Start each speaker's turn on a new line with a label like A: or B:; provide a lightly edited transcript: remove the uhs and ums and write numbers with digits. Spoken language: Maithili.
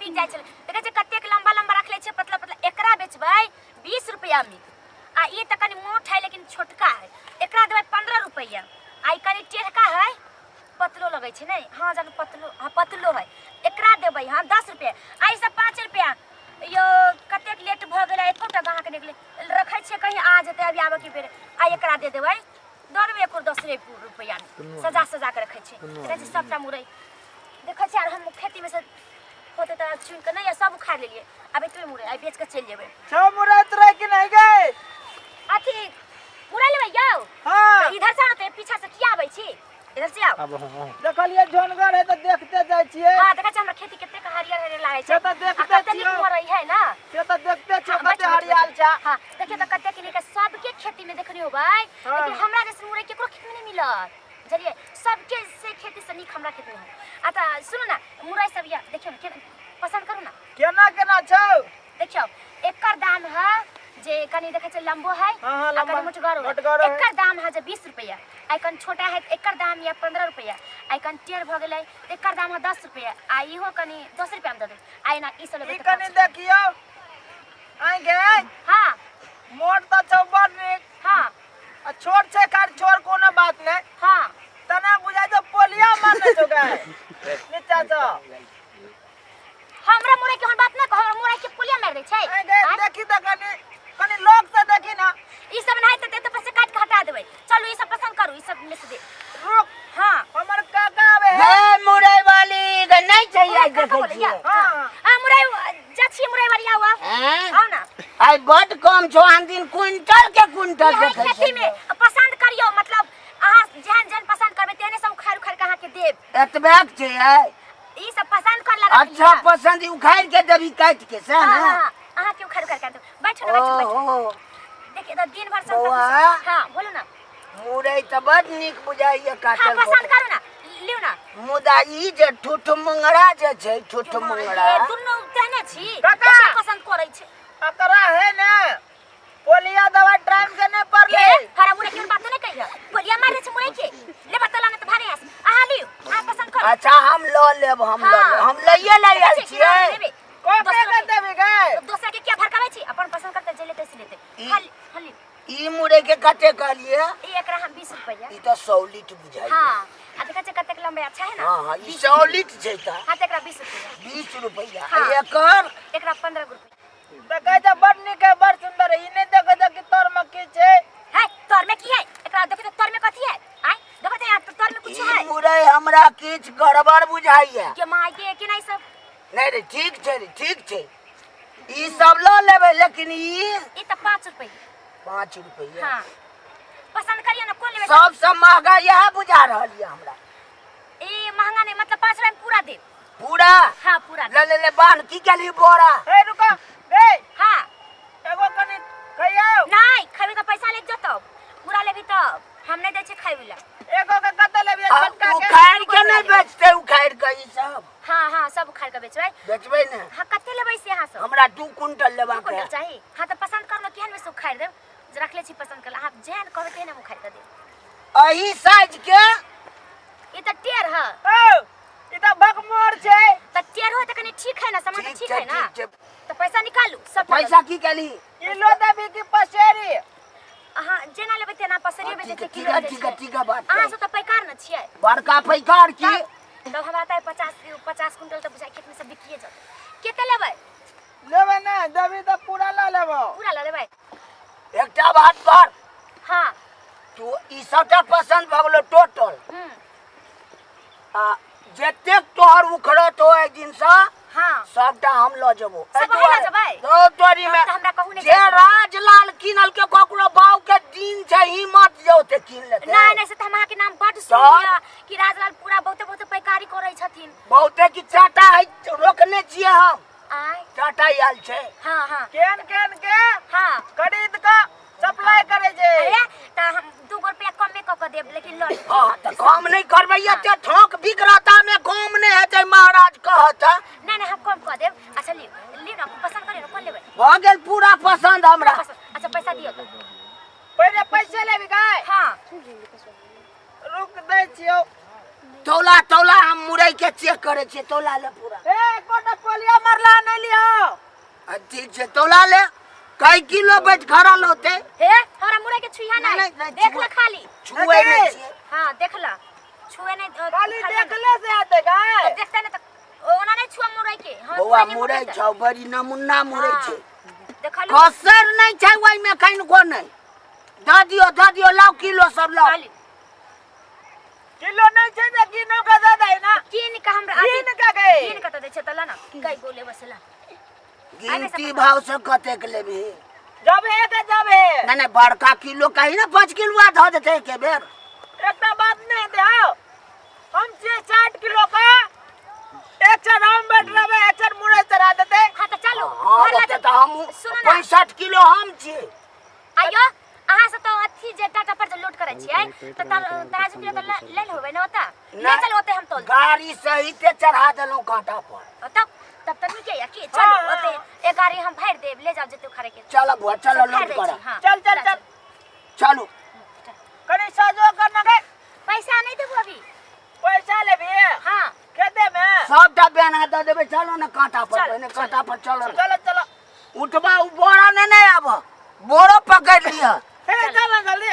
A: बिक जाइ छलै। देखै छियै कतेक लम्बा लम्बा रखले छियै, पतला पतला। एकरा बेचबै 20 रुपैआ मे। आ ई तऽ कनि मोट है लेकिन छोटका है, एकरा देबै 15 रुपैआ। आ ई कनि टेढ़का है, पतलो लगै छै ने, हाँ जानु पतलो, हाँ पतलो है, एकरा देबै हम 10 रुपैआ। आ ई सब 5 रुपैआ। यो कतेक लेट भऽ गेलै, एकोटा ग्राहक नहि गेलै। रखै छियै कहीं आ जेतै अभी आबऽके बेर। आ एकरा दे देबै, दऽ देबै एको 10 रुपैआ मे। सजा सजा के रखै छियै। देखै छियै सबटा मुरै देखै छियै। आर हम खेतीमे से होतै तऽ चुनि कऽ नहि, सब उखाड़ि लेलियै। आब एतबे मुरै आइ बेच कऽ चलि जेबै।
B: छौ मुरई तुरई कि नहीं गए?
A: अथी मुरै लेबै यौ?
B: हाँ।
A: तऽ इधर से आउ ने, तऽ पीछा से किया आबै छी? इधर से आउ।
C: आब हँ।
B: देखलियै झोनगर है तऽ देखते जाइ छियै।
A: हाँ, देखै छियै हमरा खेती कतेक हरियर हरियर लागै छै।
B: से तऽ
A: आ
B: देखते
A: कते नीक
B: छियौ।
A: मुरै है ना।
B: से तऽ देखते छियौ।
A: हाँ,
B: कते
A: बैठू, बैठू,
B: हरियाल
A: बैठू।
B: छै।
A: हाँ, देखियौ तऽ कतेक नीक सबके खेती में देखने होबै।
B: हाँ।
A: लेकिन हमरा जैसन मुरई केकरो खेत में नहीं मिलत, बुझलियै? सबके से खेती से नीक हमरा खेत में है। आ तऽ सुनू ना, मुरई सब या देखियौ ने केना पसंद करू ना।
B: केना केना छौ?
A: देखियौ एकर दाम है जे कनि देखै छियै लम्बो है।
B: हाँ, हाँ,
A: आ
B: लम्बा
A: कनि मोटगरो है।
B: मोटगरो है।
A: एकर दाम है जे 20 रुपैआ। आ कनि छोटा है तऽ एकर दाम या 15 रुपैआ। आ कनि टेढ़ भऽ गेलै तऽ एकर दाम है 10 रुपैआ। आ इहो कनि 10 रुपैआ मे दऽ देबै। आ एना ई सब लेबै
B: ई
A: तऽ
B: कनि
A: 5 रुपैआ।
B: देखियौ आइ गे।
A: हाँ।
B: मोट तऽ छौ बड़ नीक।
A: हाँ।
B: आ छोट छै, खाली छोट कोनो बात नहि।
A: हाँ।
B: तना बुझाइ छौ पोलिया मारने छौ गाय नीचा सँ।
A: हमरा मुरई के हम बात ना कह, हमरा मुरई के पुलिया मार दै छै।
B: आइ गे।
A: आँय?
B: देखी तऽ कनि कनि लोग से देखी ना।
A: ई सब नहीं तऽ पर से काट के हटा देबै। चलू ई सब पसंद करू, ई सब में से दे।
B: रुक।
A: हाँ।
B: हमर काका आबै है।
D: हे मुरई वाली गे नहीं छै
A: मुरई
D: आइ
A: काका
D: देखै
A: बोलैया?
D: छियै।
B: हाँ।
A: आ मुरई जा छियै मुरई वाली, आउ आउ।
D: हैं?
A: आउ ना।
D: आइ बड कम छौ, आन दिन क्विंटल के क्विंटल
A: इहे
D: देखै
A: खेती में
D: छियै।
A: पसंद करियौ, मतलब अहाँ जेहन जेहन पसंद करबै तेहने सब उखाड़ि उखाड़ि के अहाँके देब।
D: एतबे के छै आइ?
A: ई सब पसंद कर लगा।
D: अच्छा पसंद उखाड़ि के देबी काटि के सएह
A: हाँ,
D: ने?
A: हाँ, अहाँ के उखाड़ि उखाड़ि के देब। बैठू ना, बैठू बैठू।
D: ओहो।
A: देखिए तऽ दिन भर सब
D: बौआ।
A: हाँ बोलू ना।
D: मुरई तऽ बड नीक बुझाइया
A: हाँ
D: काटल।
A: पसंद करू ना, लिउ ना।
D: मुदा ई जे ठुठ मुंगरा जे छै, ठुठ मुंगरा
A: ए, दुनू तेहने छी।
B: काका।
A: दोसर पसंद करै छै।
B: एकरा है ने पोलिया दवा टाइम से नहीं पड़ले।
A: ए, हरा मुरई के बात नहीं कहियो, बोलिया मारे छै मुरई के। ले बतला ना तऽ भारे आस। अहाँ लिउ, अहाँ पसंद करू।
D: अच्छा हम लऽ लेब, हम लऽ लेब।
A: हाँ।
D: हम लइए लऽ आयल
A: देखै छियै,
D: छियै।
A: लेबै।
B: कोके
A: दोसर
B: के देबी गए?
A: दोसर के किया भड़काबै छी? अपन पसंद करते जे लेतै से लेतै।
D: ई-
A: खाली खाली
D: ई मुरई के कते कहलियै?
A: ई एकरा हम 20 रुपैआ।
D: ई तऽ सौलिट बुझाइया।
A: हाँ, आ देखै छियै कतेक लम्बा अच्छा है ना।
D: हाँ हाँ, ई सौलिट छै तऽ।
A: हाँ, तऽ एकरा 20 रुपैआ।
D: 20 रुपैआ।
A: हाँ।
D: एकर?
A: एकरा 15 रुपैआ।
B: देखै छै बड़ नीक है, बड़ सुंदर है। ई नहीं देखै छै कि तोर में की छै।
A: है तोर में की है? एकरा देखै तऽ तोर में कथी है? आय देखै तऽ यहाँ तोर में कुछ
D: ई
A: है।
D: मुरई हमरा किछु गड़बड़ बुझाइया।
A: के माय के केना ई सब?
D: नहीं रे, ठीक छै रे, ठीक छै। ई सब लऽ लेबै लेकिन ई
A: ई तऽ 5 रुपैआ।
D: 5 रुपैआ।
A: हाँ पसंद करियौ ना, कोन लेबै?
D: सबसँ महगा इएह बुझा रहल यऽ हमरा।
A: ई महंगा नहीं, मतलब 5 रुपैआ में पूरा देब।
D: पूरा?
A: हाँ पूरा।
D: ले ले ले बान्ह, की केलही बोरा?
B: हे रुको रे।
A: हाँ।
B: एगो कनि खइयौ।
A: नहीं खेबै तऽ पैसा लागि जतौ, पूरा लेबी तब। हम नहीं दै छियै खाइ ला।
B: एगो के कते लेबी?
D: आ,
B: छोटका के?
D: उखाड़ि के नहीं बेचतै? उखाड़ि के ई सब?
A: हाँ हाँ, सब उखाड़ि के बेचबै।
D: बेचबै ने?
A: हाँ, कते लेबै से अहाँ सब?
D: हमरा 2 क्विंटल
A: 2
D: लेबाक
A: क्विंटल
D: है।
A: चाही? हाँ तऽ पसंद करू ने, केहन में से उखाड़ि देब जे रखले छी पसंद कर। अहाँ जेहन कहबै तेहन हम उखाड़ि के देब।
D: एही साइज के?
A: ई तऽ टेढ़ है।
B: ओ, ई तऽ भकमोर छै।
A: तऽ टेढ़ हो तऽ कनि ठीक है ना, सामान तऽ
D: ठीक
A: ठीक
D: छै,
A: है ना।
D: ठीक छै।
A: तऽ पैसा निकालू सब।
D: पैसा की केलही?
B: किलो देबी कि पसेरी?
A: अहाँ जेना लेबै तेना पसेरियो
D: हाँ,
A: बेचै
D: ठीक है,
A: छै,
D: ठीक
A: किलो
D: है,
A: बेचै
D: ठीक है,
A: छै।
D: ठीक है, बात
A: अहाँ
D: है।
A: सब तऽ पैकार न छियै।
D: बड़का पैकार की?
A: तब हमरा तऽ 50 क्विंटल तऽ बुझाइ खेत में सब बिकिए जेतै। कते लेबै?
B: लेबै ने, देबी तऽ पूरा लऽ लेबौ।
A: पूरा लऽ लेबै?
D: एकटा बात कर।
A: हाँ।
D: तू ई सबटा पसंद भऽ गेलौ टोटल। आ जतेक तोहर उखड़त हो एहि दिनसँ,
A: हाँ,
D: सबटा हम लऽ जेबो।
A: सब अहाँ लऽ जेबै?
D: सब तोरी में।
A: तब तऽ हमरा कहू नहि
D: जे
A: जाय के।
D: राजलाल किनल के ककरो बाऊ के दिन छै, हिम्मत जे ओते कीन लेतै।
A: नहीं नहीं, से तऽ हम अहाँके नाम बड्ड सुनलियै कि राजलाल पूरा बहुते बहुते पैकारी करै छथिन।
D: बहुते की टाटा है, रोकने छियै हम।
A: आय।
D: टाटा आयल छै।
A: हाँ हाँ।
B: केहन केहन के?
A: हाँ।
B: खरीद के सप्लाई करै छै।
A: अरे तऽ हम 2 गो रुपया कमे कऽ के देब, लेकिन लऽ लेब।
D: हाँ, तऽ कम नहीं करबै, एते ठोक बिकराता में कम नहीं हेतै, महाराज कहत।
A: नहीं नहीं, हम कम कऽ देब। अच्छा लिउ लिउ ना, पसंद करियौ ना, कोन लेबै?
D: भऽ गेल पूरा पसंद हमरा।
A: पसंद। अच्छा पैसा दियौ तऽ।
B: पहिले पैसे लेबी गाय?
A: हाँ।
B: रुक दै छियौ।
D: तौला तौला हम मुरई के चेक करे छियै, तौला ले पूरा।
B: ए एकोटा पोलिया मरला नहीं लियो।
D: आ, ठीक छै, तौला ले। कई किलो बैठ खड़ा होते?
A: हे हमरा मुरई के छुइहा
D: नहीं,
A: नहीं,
D: नहीं,
A: देख
D: छुआ-
A: ल खाली।
D: छुए नहीं छियै।
A: हां देख ल, छुए नहीं,
B: खाली
A: खाली
B: देखले से आते गाय।
A: तो देखते ना तो ओना नहीं छुआ मुरई के। हम
D: बौआ
A: मुरई नहीं
D: मुरई
A: मुड़ेतै।
D: छौ, बड़ी नमूना मुरई
A: हाँ,
D: छै।
A: देखलू
D: कसर नहीं छै ओहिमे कनिको नहीं। दऽ दियौ, दऽ दियौ, लाउ किलो सब लाउ।
A: खाली
B: किलो नहीं छै त गिनो के दे दे ना।
A: कीन के हमरा
B: गिन के गए।
A: कीन के त दै छै त ल ना, कई गो लेबे से ल।
D: गिनती भाव से कतेक लेबही?
B: जब हे के जब हे।
D: नहीं नहीं, बड़का किलो कही ना, 5 किलो धऽ देतै एके बेर।
B: एकटा बात नहीं दे, हम छियै 60 किलो का, एक चर हम बैठ रहबै, एक चर मुरई चढ़ा देतै।
A: हां त चलू।
D: हाँ,
A: घर ला
D: ओते
A: चल।
D: तऽ हमहूँ
A: सुनू ना।
D: 65 किलो हम छियै।
A: आइयो अहाँ सब तो अथी जे टाटा पर जे लोड करै छियै त तराजू किलो त ले होबै ना ओता? ले
D: नहीं।
A: चल ओते हम तोल।
D: गाड़ी सहिते चढ़ा देलहुँ कांटा पर।
A: तब तब त नीके या की? चलू
B: हाँ,
A: ओते एक गाड़ी हम भरि देब, ले जाओ जते उखाड़े के।
D: चल बुआ, चल
A: सब
D: लोड
A: भरि दै
D: कर।
A: छी, हाँ।
B: चल चल चल।
D: चलू।
B: कनी सजो करना गए।
A: पैसा नहीं देबो अभी।
B: पैसा लेबी?
A: हाँ।
B: खेते में
D: सबटा बेना दऽ देबै। चलो ना कांटा पर,
A: चल,
D: पहिने कांटा पर चलो ना।
B: चलो चलो।
D: उठबा उ बोरा ने नहीं आब, बोरो पकड़ लिह।
B: हे चल जल्दी।